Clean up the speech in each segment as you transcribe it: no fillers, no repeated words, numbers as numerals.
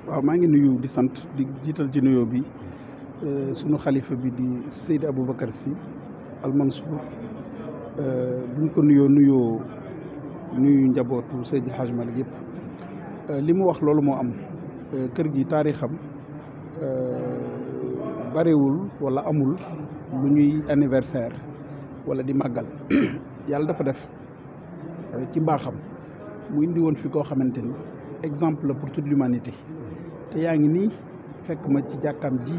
waaw maa ngi nuyu di sant di jiital ci nuyoo bi sunu xalifa bi di Seydi Aboubacar Sy Al Mansour bu ñu ko nuyu njabootu Seydi El Hadji Malick yëpp li mu wax loolu moo am kër gi taarixam barewul wala amul lu ñuy anniversaire wala di màggal yàlla dafa def ci mbaaxam mu indi woon fi koo xamante ni exemple la pour toute l'humanité te yaa ngi nii fekk ma ci jàkkaam ji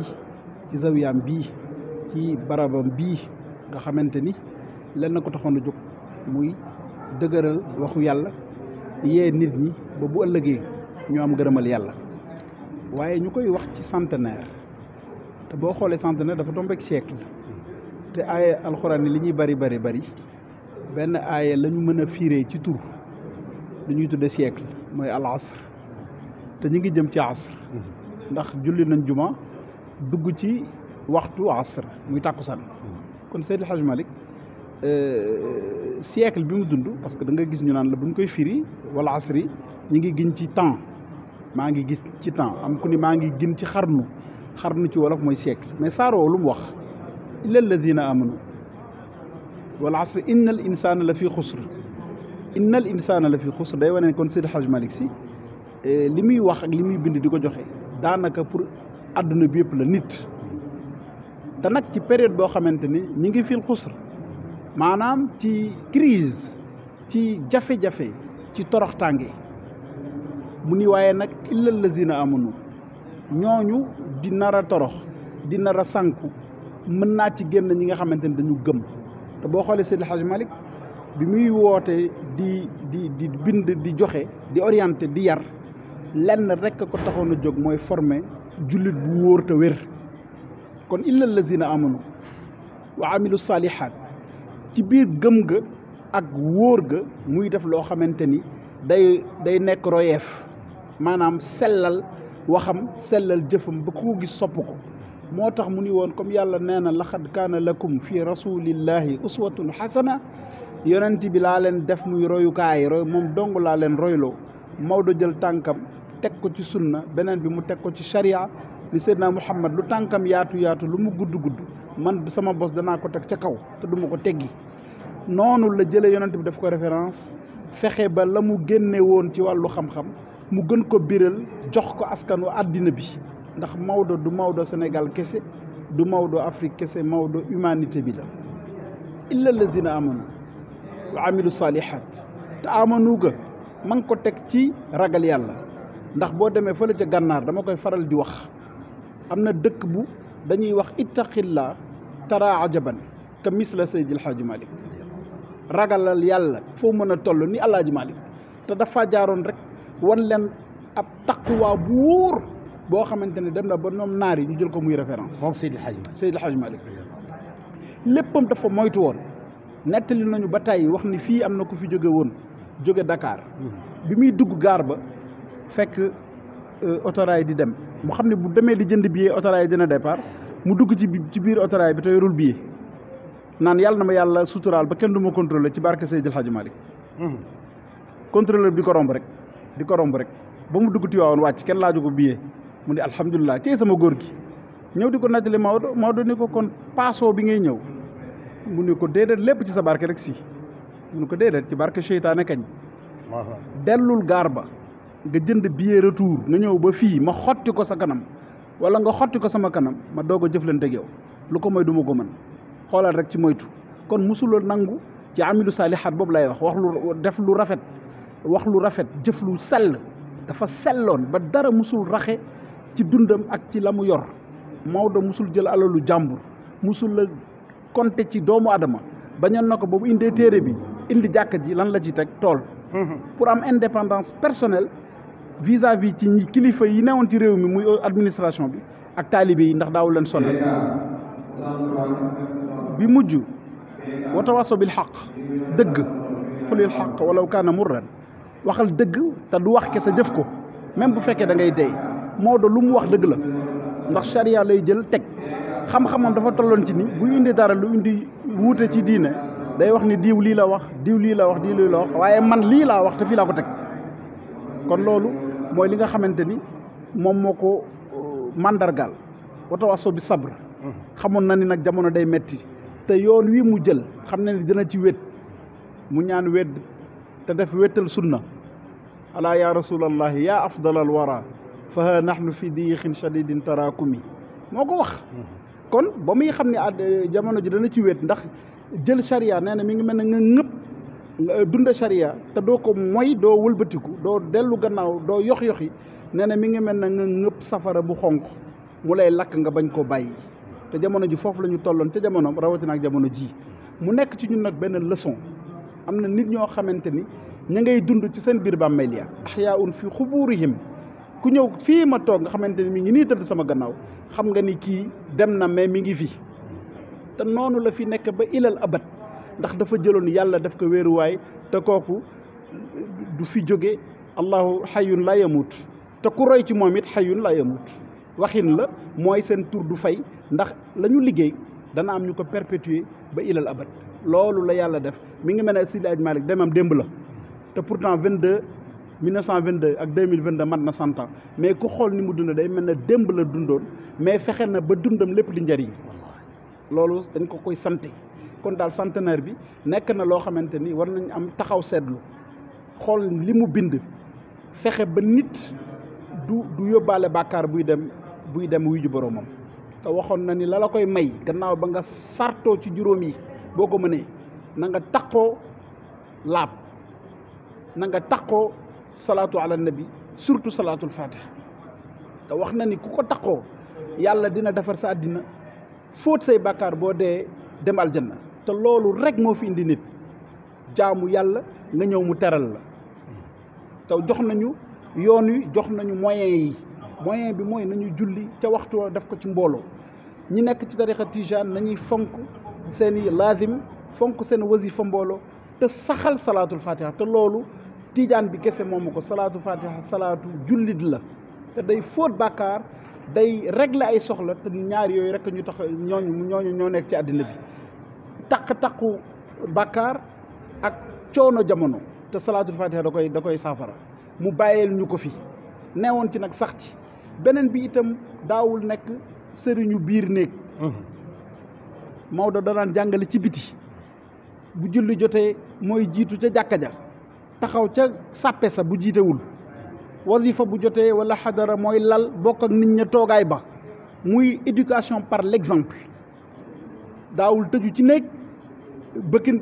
ci zawiyaam bii ci barabam bii nga xamante ni lenn ko taxoon a jóg muy dëgëral waxu yàlla yee nit ñi ba bu ëllëgee ñu am gërëmal yàlla waaye ñu koy wax ci centenaire te boo xoolee centenaire dafa tombeek siècle te aaye alxuraan li ñuy bari benn aaye la ñu mën a fiiree ci tur lu ñuy tudde siècle mooy al asr te ñu ngi jëm ci asr ndax julli nañ juma dugg ci waxtu asr muy tàkkusaan kon Seydi El Hadji Malick siècle bi mu dund parce que da nga gis ñu naan la bu ñu koy firi wala asri ñu ngi gin ci temps maa ngi gis ci temps am ku ni maa ngi gin ci xarnu ci wolof mooy siècle mais saaroo lu mu wax illa alladina amanu wal asri inna al insana la fi xusr day wane kon Seydi El Hadji Malick Sy li muy wax ak li muy bind di ko joxe daanaka pour àdduna bi yëpp la nit te nag ci période boo xamante ni ñi ngi fil xusr maanaam ci crise ci jafe-jafe ci toroxtànge mu ni waaye nag illa lazina amanu ñooñu di nar a torox di nar a sànku mën naa ci génn ñi nga xamante ni dañu gëm te boo xoolee Seydi El Hadji Malick bi muy woote di bind di joxe di orienté di yar lenn rek ko taxoon a jóg mooy former jullit bu wóor te wér kon illa lazina amanu wa amilu salihat ci biir gëm ga ak wóor ga muy def loo xamante ni day nekk royeef maanaam sellal waxam sellal jëfam ba ku ko gis sopp ko moo tax mu ni woon comme yàlla nee na laqad kaana lakum fi rasulillahi uswatun hasana yonent bi laa leen def muy royukaay moom dong laa leen royloo Maodo jël tànkam teg ko ci sunna beneen bi mu teg ko ci sharia ni Seydina Muhammad lu tànkam yaatu lu mu gudd man sama bos danaa ko teg ca kaw te duma ko teggi noonu la jëlee yonent bi def ko référence fexe ba la mu génne woon ci wàllu xam-xam mu gën ko biral jox ko askanu àddina bi ndax Maodo du Maodo Sénégal kese du Maodo Afrique kese Maodo humanité bi la illa lazina amanu wa amilu salihat te amanu ga ma ngi ko teg ci ragal yàlla ndax boo demee fële ca gànnaar dama koy faral di wax am na dëkk bu dañuy wax ittaqillah tara ajaban ka misla Seydi El Hadji Malick ragalal yàlla foo mën a toll ni El Hadji Malick te dafa jaaroon rek wan leen ab taqwa bu wóor boo xamante ne dem na ba ñoom naar yi ñu jël ko muy référence moom Seydi El Hadji Malick léppam dafa moytu woon nettali nañu ba tey wax ni fii am na ku fi jóge Dakar bi muy dugg gaar ba fekk autorail di dem mu xam ne bu demee di jënd billet autorail dina départ mu dugg ci biir autorail bi te yorul billet naan yàlla na ma yàlla suturaal ba kenn du ma contrôler ci barke Seydi El Hadji Malick contrôleur bi di ko romb rek ba mu dugg Tiwaawoon wàcc kenn laaju ko billet mu ne alhamdulilah ci sama góor gi ñëw di ko nettali Maodo ni ko kon paasoo bi ngay ñëw mu ne ko déedéet lépp ci sa barke rek si mu ne ko déedéet ci barke seytaane kañ dellul gaar ba nga jënd billet retour nga ñëw ba fii ma xotti ko sa kanam wala nga xotti ko sama kanam ma doog a jëflante ak yow lu ko mooy du ma ko mën xoolal rek ci moytu kon musuloo nangu ci amilu salihat boobu lay wax lu rafet jëf lu sell dafa selloon ba dara musul raxe ci dundam ak ci la mu yor Maodo musul jël alalu jàmbur musul la compter ci doomu adama bañoon na ko ba mu indee téere bi indi jàkka ji lan la ci teg tool pour am indépendance personnelle vis-à-vis ci ñi kilifa yi newoon ci réew mi muy administration bi ak taalibe yi ndax daawul leen sonal bi mujj wa tawasaw bil xaq dëgg xulil xaq walaw kaana murran waxal dëgg te du wax kese jëf ko même bu fekkee da ngay dee Maodo lu mu wax dëgg la ndax charia lay jël teg xam-xamam dafa tolloon ci ni buy indi dara lu indi wuute ci diine day wax ni diw lii la wax waaye man lii laa wax te fii laa ko teg kon loolu mooy li nga xamante ni moom moo ko mandargaal watawaasaw bi sabr xamoon na ni nag jamono day metti te yoon wi mu jël xam na ni dina ci wét mu ñaan wedd te def wéttal sunna alaa ya rasulallahi ya afdalal wara fa ha nahnu fi diixin shadidin tarakumi moo ko wax kon ba muy xam ne jamono ji dana ci wét ndax jël charia nee na mi ngi mel ne nga ngëpp dunda charia te doo ko moy doo wëlbatiku doo dellu gannaaw doo yox-yoxi nee na mi ngi mel ne nga ngëpp safara bu xonq mu lay lakk nga bañ koo bàyyi te jamono ji foofu la ñu tolloon ca jamonoom rawatina ak jamono ji mu nekk ci ñun nag benn leçon am na nit ñoo xamante ni ña ngay dund ci seen biir bàmmeel ya ahyaun fi xubuurihim ku ñëw fii ma toog nga xamante ni mi ngi nii tëdd sama gannaaw xam nga ni kii dem na mais mi ngi fi te noonu la fi nekk ba ilal abad ndax dafa jëloon yàlla def ko wéeruwaay te kooku du fi jóge allahu xayun la yamut te ku roy ci moom it xayun la yamut waxin la mooy seen tur du fay ndax la ñu liggéey dana am ñu ko perpétuer ba ilal abad loolu la yàlla def mi ngi mel ne Seydi Hadji Malick demam démb la te pourtant 1922 ak 2022 mat na 100 ans mais ku xool ni mu dund day mel ne démb la dundoon mais fexe na ba dundam lépp di njariñ loolu dañ ko koy santé kon daal centenaire bi nekk na loo xamante ni war nañ am taxaw seetlu xool li mu bind fexe ba nit du yóbbaale bàkkaar buy dem wuy ju boroomam te waxoon na ni la koy may gannaaw ba nga sartoo ci juróom yi boo ko mënee na nga taqoo laab na nga taqoo salaatu ala nabi surtout salaatul fatiha te wax na ni ku ko taqoo yàlla dina defar sa àddina fóot say bàkkaar boo dee dem aljanna te loolu rek moo fi indi nit jaamu yàlla nga ñëw mu teral la te jox nañu yoon wi jox nañu moyen bi mooy nañu julli ca waxtu def ko ci mbooloo ñi nekk ci tarixa tijaan nañuy fonk seeni laazim fonk seen wasifa mbooloo te saxal salaatul fatiha te loolu tijaan bi kese moomu ko salaatul fatiha salaatu jullit la te day fóot bàkkaar day régler ay soxla te ñaar yooyu rek ñu tax ñooñu ñoo nekk ci àddina bi taq-taqu bàkkaar ak coono jamono te salaatul fatiha da koy saafara mu bàyyeel ñu ko fi neewoon ci nag sax ci beneen bi itam daawul nekk sëriñu biir néeg Maodo danaan jàngale ci biti bu julli jotee mooy jiitu ca jàkka ja taxaw ca sàppe sa bu jiitewul wasifa bu jotee wala xadara mooy lal bokk ak nit ña toogaay ba muy éducation par l'exemple daawul tëju ci néeg bëkkin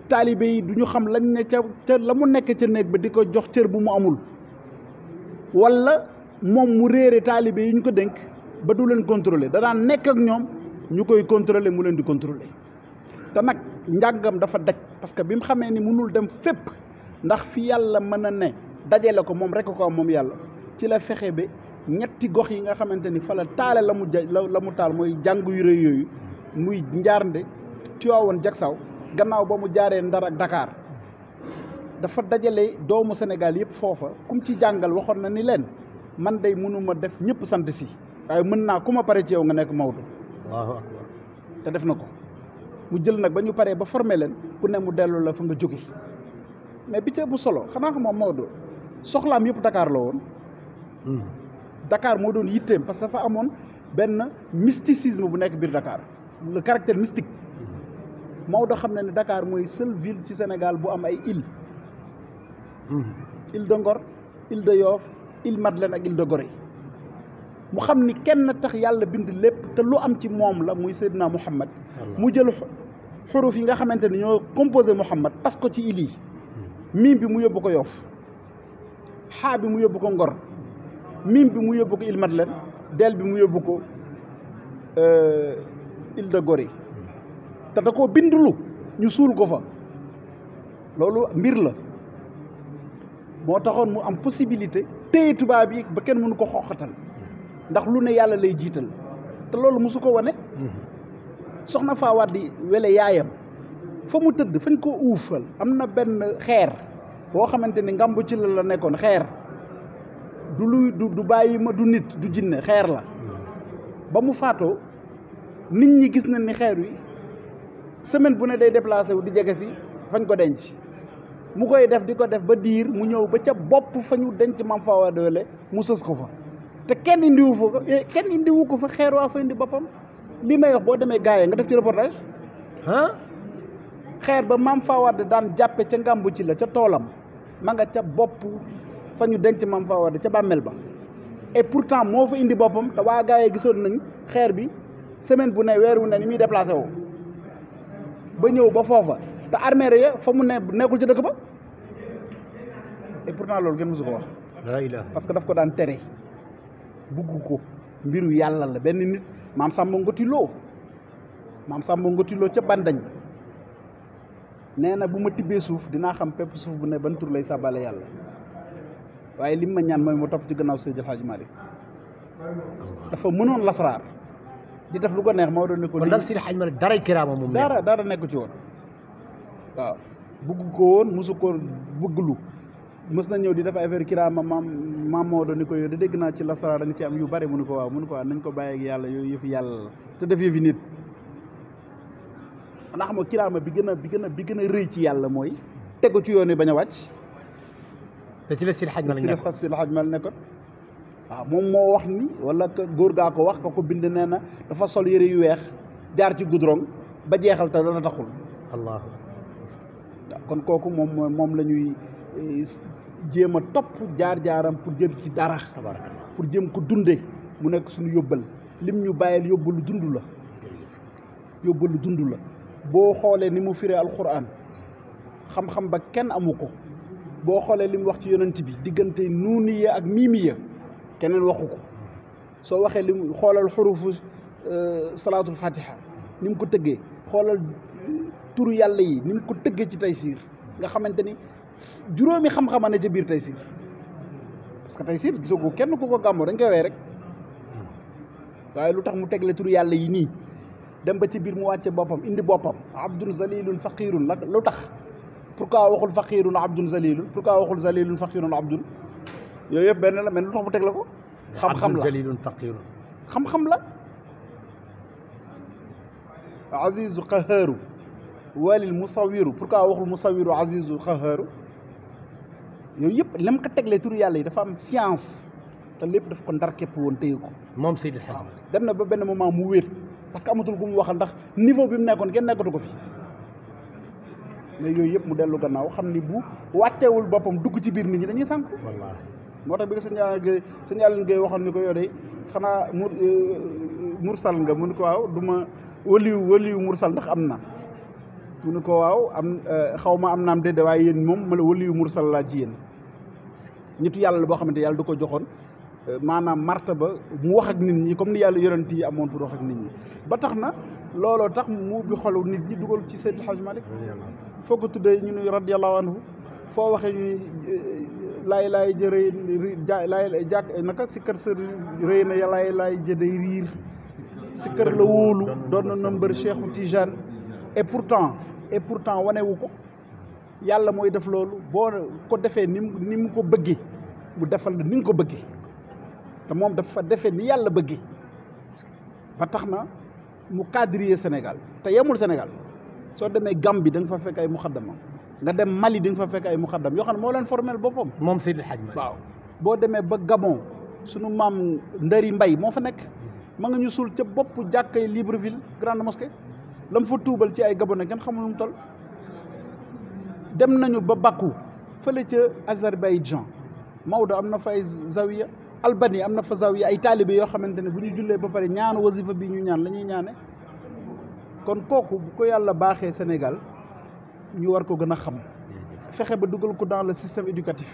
taalibe yi du ñu xam lañ ne ca la mu nekk ca néeg ba di ko jox cër bu mu amul wala moom mu réere taalibe yi ñu ko dénk ba du leen contrôler danaa nekk ak ñoom ñu koy contrôler mu leen di contrôler te nag njàngam dafa daj parce que bi mu xamee ni mënul dem fépp ndax fi yàlla mën a ne dajale ko moom rek ko am moom yàlla ci la fexe ba ñetti gox yi nga xamante ni fa la taale la mu taal mooy jàng yu rëy yooyu muy Njaarnde Tiwaawoon Jaksaaw gannaaw ba mu jaaree Ndar ak Dakar dafa dajale doomu Sénégal yëpp foofa kum ci jàngal waxoon na ni leen man day mënuma def ñëpp sant si waaye mën naa ku ma pare ci yow nga nekk Maodo waaw te def na ko mu jël nag ba ñu paree ba formé leen ku ne mu dellu la fa nga jóge mais bi ca bu solo xanaa xam moom Maodo soxlaam yëpp Dakar la woon Dakar moo doon yitteem parce que dafa amoon benn mysticisme bu nekk biir Dakar le caractère mystique Maodo xam na ne Dakar mooy seule ville ci Sénégal bu am ay île île de Ngor île de Yoff île Madeleine ak île de Gorée mu xam ni kenn tax yàlla bind lépp te lu am ci moom la muy Seydina Muhammad mu jël xuruf yi nga xamante ni ñoo composé Muhammad tas ko ci île yi miim bi mu yóbbu ko Yoff xaa bi mu yóbbu ko Ngor miim bi mu yóbbu ko île Madeleine del bi mu yóbbu ko île de Gorée te da koo bindulu ñu suul ko fa loolu mbir la moo taxoon mu am possibilité téye tubaab yi ba kenn mënu ko xoxatal ndax lu ne yàlla lay jiital te loolu mosu ko wane soxna Faa Wàddi wele yaayam fa mu tëdd fañ ko uufal am na benn xeer boo xamante ni ngambu ci la nekkoon xeer du luy du bàyyi ma du nit du jinne xeer la ba mu faatoo nit ñi gis nañ ni xeer wi semaine bu ne day déplacé wu di jege si fañ ko denc mu koy def di ko def ba diir mu ñëw ba ca bopp fa ñu denc Mame Fawade Wele mu sës ko fa te kenn indiwu ko fa xeer waa fa indi boppam li may wax boo demee gaayee nga def ci reportage xeer ba Mame Fawade daan jàppe ca ngàmbu ci la ca toolam ma nga ca bopp fa ñu denc Mame Fawade ca bàmmeel ba et pourtant moo fa indi boppam te waa gaayee gisoon nañ xeer bi semaine bu ne weer wu ne ni muy déplacé woo ba ñëw ba foofa te armée ya fa mu ne nekkul ci dëkk ba et pourtant loolu kenn mësu ko wax parce que daf ko daan tere bugg ko mbiru yàlla la benn nit maam Samba Ngoti Lo ca Bandañ nee na bu ma tibbee suuf dinaa xam pepp suuf bu ne ban tur lay sàbbale yàlla waaye li ma ñaan mooy mu topp ci gannaaw Seydi El Hadji Malick dafa mënoon lasraar di def lu ko neex moo doon ne ko kon nag Seydi El Hadji Malick daray kiraama moom dara nekku ci woon waaw bugg ko woon mosu ko bëgglu mës na ñëw di def affaire kiraama maam moo doon ni ko yow da dégg naa ci lasraar da nga ci am yu bari mu ne ko waaw nañ ko bàyyi ak yàlla yooyu yëfi yàlla la te def yëfi nit xanaa xam nga kiraama bi gën a rëy ci yàlla mooy tegu ci yoon yi bañ a wàcc te ci la Seydi El Hadji Malick nekkoon waaw moom moo wax ni wala góor gaa ko wax ko bind nee na dafa sol yëre yu weex jaar ci goudron ba jeexal te dana taxul Allah kon kooku moom la ñuy jéem a topp jaar-jaaram pour jëm ci dara pour jëm ko dunde mu nekk suñu yóbbal lim ñu bàyyil yóbbalu dund la boo xoolee ni mu firee alquran xam-xam ba kenn amu ko boo xoolee li mu wax ci yonent bi diggante nuuniya ak miimiya keneen waxu ko soo waxee li mu xoolal xurufu salaatul fatiha ni mu ko tëggee xoolal turu yàlla yi ni mu ko tëggee ci Taysiir nga xamante ni juróomi xam-xama ne ca biir Taysiir parce que Taysiir gisoo ko kenn ku ko gàmmoo dañ koy wee rek waaye lu tax mu tegle turu yàlla yi nii dem ba ci biir mu wàcce boppam indi boppam abdun zalilun faqirun la lu tax pourquoi waxul faqirun abdun zalilun pourquoi waxul zalilun faqirun abdun yooyu yëpp benn la mais lu tax mu tegle ko xam-xam la zalilun faqirun xam-xam la azizu qaharu walil musawiru pourquoi waxul musawiru azizu qaharu yooyu yëpp lam ko teglee turu yàlla yi dafa am science te lépp daf ko ndar képp woon téye ko moom Seydi El Hadji dem na ba benn moment mu wéet parce que amatul gu mu waxal ndax niveau bi mu nekkoon kenn nekkatu ko fi mais yooyu yëpp mu dellu gannaaw xam ni bu wàccewul boppam dugg ci biir nit ñi dañuy sànk wallaahi moo tax bi nga sëñ Yàlla Gueye waxoon ni ko yow de xanaa mursal nga mu ni ko waaw du ma waliyu mursal ndax am na mu ni ko waaw am xaw ma am naam déedéet waaye yéen moom ma la waliyu mursal laa ci yéen nitu yàlla la boo xamante yàlla du ko joxoon maanaam martaba mu wax ak nit ñi comme ni yàlla yonent yi amoon pour wax ak nit ñi ba tax na looloo tax mu ubbi xolu nit ñi dugal ci Seydi El Hadji Malick foo ko tuddee ñu ne radiyallahu anhu foo waxee ñuy laay jërëy laay jàkk naka si kër sa rëy na laay jëday riir si kër la wóolu doon na nëmbër Cheikhu Tijane et pourtant wanewu ko yàlla mooy def loolu boo ko defee ni mu ko bëggee mu defal la ni nga ko bëggee te moom dafa defee ni yàlla bëggee ba tax na mu quadriller Sénégal te yemul Sénégal soo demee Gambie da nga fa fekk ay muxaddama nga dem Mali di nga fa fekk ay muxaddam yoo xam ne moo leen formel boppam moom Seydi El Hadji Malick waaw boo demee ba Gabon sunu maam Ndari Mbay moo fa nekk ma nga ñu suul ca bopp jàkkay Libreville grande mosquée la mu fa tuubal ci ay Gabonais kenn xamul nu mu toll dem nañu ba Bakou fële ca Azerbaïdjan Maodo am na fa ay zawiya Albanie am na fa zawiya ay taalibe yoo xamante ne bu ñu jullee ba pare ñaanu wasifa bi ñu ñaan la ñuy ñaane kon kooku bu ko yàlla baaxee Sénégal ñu war ko gën a xam fexe ba dugal ko dans le système éducatif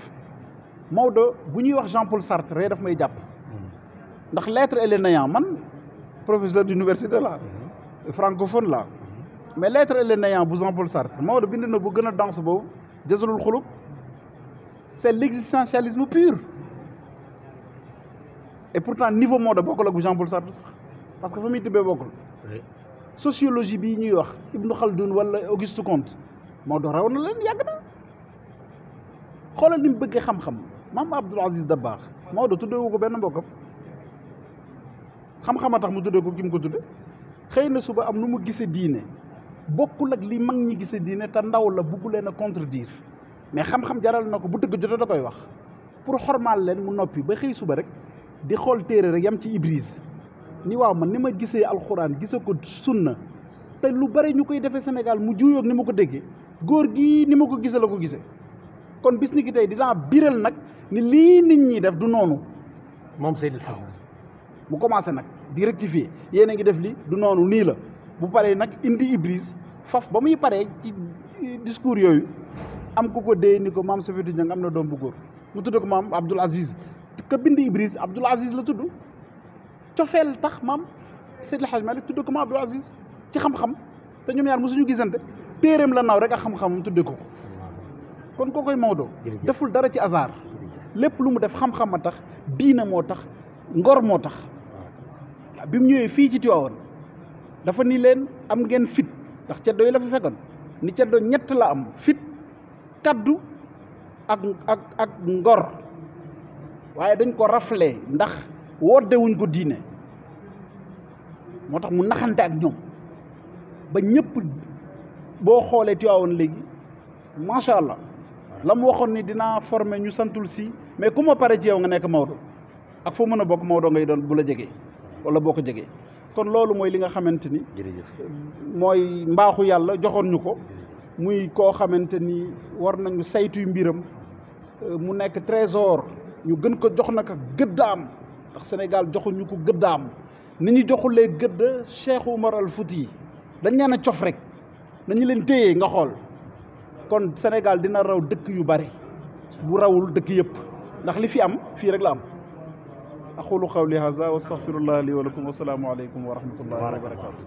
Maodo bu ñuy wax Jean-Paul Sartre ree daf may jàpp ndax l'être et le néant man professeur d'université la francophone la mais l'être et le néant bu Jean-Paul Sartre Maodo bind na bu gën a dense boobu Jazalul Xulub c'est l'existentialisme pur et pourtant niveau Maodo bokkul ak bu Jean-Paul Sartre sax parce que fa muy tibbee bokkul sociologie bii ñuy wax Ibn Khaldun wala Auguste Comte Maodo raw na leen yàgg na xoolal ni mu bëggee xam-xam maam Abdoul Aziz Dabakh Maodo tuddeewu ko benn mbokkam xam-xam a tax mu tuddee ko ki mu ko tudde xëy na suba am nu mu gisee diine bokkul ak li mag ñi gisee diine te ndaw la bugg leen a contredire mais xam-xam jaral na ko bu dëgg jotee da koy wax pour xormaal leen mu noppi ba xëy suba rek di xool téere rek yam ci Ibris ni waaw man ni ma gisee alxuraan gisee ko sunna te lu bari ñu koy defee Sénégal mu juuyoog ni ma ko déggee góor gi ni ma ko gisee la ko gisee kon bis ni ki tey dinaa biral nag ni lii nit ñi def du noonu moom Seydil Hadj mu commencé nag di rectifier yéen a ngi def li du noonu nii la bu paree nag indi Ibris faf ba muy paree ci discours yooyu am ku ko dee ni ko maam Safietou Niang am na doom bu góor mu tudd ko maam Abdoul Aziz ka bind Ibris Abdoul Aziz la tudd cofeel tax maam Seydil Hadj Malick tudd ko maam Abdoul Aziz ci xam-xam te ñoom ñaar mosuñu gisante téeréem la naaw rek ak xam-xamam tudde ko kon koo koy Maodo deful dara ci hasard lépp lu mu def xam-xam a tax diina moo tax ngor moo tax bi mu ñëwee fii ci Tiwaawan dafa ni leen am ngeen fit ndax ceddo yi la fa fekkoon ni ceddo ñett la am fit kaddu ak ngor waaye dañ ko rafle ndax woddewuñ ko diine moo tax mu naxante ak ñoom ba ñëpp boo xoolee Tiwaawan léegi macha allah la mu waxoon ni dinaa former ñu santul si mais ku ma pare ci yow nga nekk Maodo ak foo mën a bokk Maodo ngay doon bu la jegee wala boo ko jegee kon loolu mooy li nga xamante ni mooy mbaaxu yàlla joxoon ñu ko muy koo xamante ni war nañu saytuy mbiram mu nekk trésor ñu gën ko jox nag gëddaam ndax Sénégal joxuñu ko gëddaam ni ñu joxulee gëdd Cheikh Oumar Al Fouti dañ leen a cof rek nañu leen téye nga xool kon Sénégal dina raw dëkk yu bari bu rawul dëkk yëpp ndax li fi am fii rek la am aqulu qawli hadha wa astaghfirullah li wa lakum wa salaamu aleykum wa rahmatullahi wa barakatuh